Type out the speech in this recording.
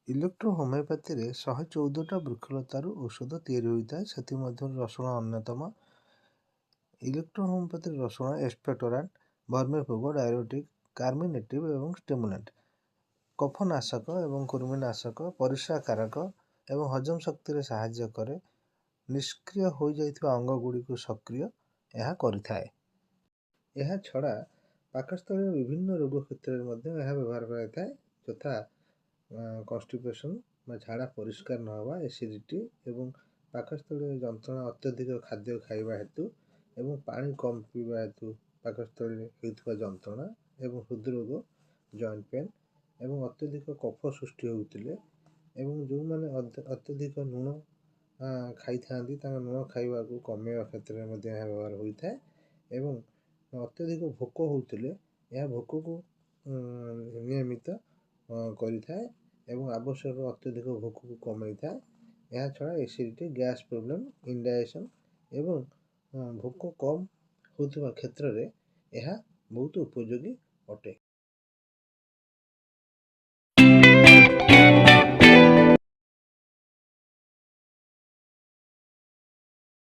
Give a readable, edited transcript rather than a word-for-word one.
Electro ହୋମିଓପାଥିରେ 114ଟା ବୃକ୍ଷଲତାରୁ ଔଷଧ ତିଆରି ହୋଇଥାଏ। ସେଥିମଧ୍ୟରୁ ରସୁଣ ଅନ୍ୟତମ। ଇଲେକ୍ଟ୍ରୋ ହୋମିଓପାଥିରେ ରସୁଣ ଏକ୍ସପେକ୍ଟୋରାଣ୍ଟ, ଭର୍ମିଫୁଗ, ଡାଇୟୁରେଟିକ୍, କାର୍ମିନେଟିଭ୍ ଏବଂ ଷ୍ଟିମୁଲାଣ୍ଟ, କଫନାଶକ ଏବଂ କୃମିନାଶକ, ପରିସ୍ରାକାରକ ଏବଂ ହଜମ ଶକ୍ତିରେ ସାହାଯ୍ୟ କରେ। ନିଷ୍କ୍ରିୟ ହୋଇଯାଇଥିବା ଅଙ୍ଗଗୁଡ଼ିକୁ ସକ୍ରିୟ ଏହା କରିଥାଏ। ଏହା ଛଡ଼ା ପାକସ୍ଥଳୀର ବିଭିନ୍ନ ରୋଗ କ୍ଷେତ୍ରରେ ମଧ୍ୟ ଏହା ବ୍ୟବହାର କରାଯାଇଥାଏ, ଯଥା କନଷ୍ଟିପେସନ୍ ବା ଝାଡ଼ା ପରିଷ୍କାର ନ ହେବା, ଏସିଡ଼ିଟି ଏବଂ ପାକସ୍ଥଳୀର ଯନ୍ତ୍ରଣା, ଅତ୍ୟଧିକ ଖାଦ୍ୟ ଖାଇବା ହେତୁ ଏବଂ ପାଣି କମ୍ ପିଇବା ହେତୁ ପାକସ୍ଥଳୀରେ ହେଉଥିବା ଯନ୍ତ୍ରଣା ଏବଂ ହୃଦରୋଗ, ଜଏଣ୍ଟ ପେନ୍ ଏବଂ ଅତ୍ୟଧିକ କଫ ସୃଷ୍ଟି ହେଉଥିଲେ ଏବଂ ଯେଉଁମାନେ ଅତ୍ୟଧିକ ଲୁଣ ଖାଇଥାନ୍ତି, ତାଙ୍କ ଲୁଣ ଖାଇବାକୁ କମେଇବା କ୍ଷେତ୍ରରେ ମଧ୍ୟ ଏହା ବ୍ୟବହାର ହୋଇଥାଏ ଏବଂ ଅତ୍ୟଧିକ ଭୋକ ହେଉଥିଲେ ଏହା ଭୋକକୁ ନିୟମିତ କରିଥାଏ ଏବଂ ଆବଶ୍ୟକ ଅତ୍ୟଧିକ ଭୋକକୁ କମେଇଥାଏ। ଏହା ଛଡ଼ା ଏସିଡ଼ିଟି, ଗ୍ୟାସ୍ ପ୍ରୋବ୍ଲେମ୍, ଇନଡାଇଜେସନ୍ ଏବଂ ଭୋକ କମ୍ ହେଉଥିବା କ୍ଷେତ୍ରରେ ଏହା ବହୁତ ଉପଯୋଗୀ ଅଟେ।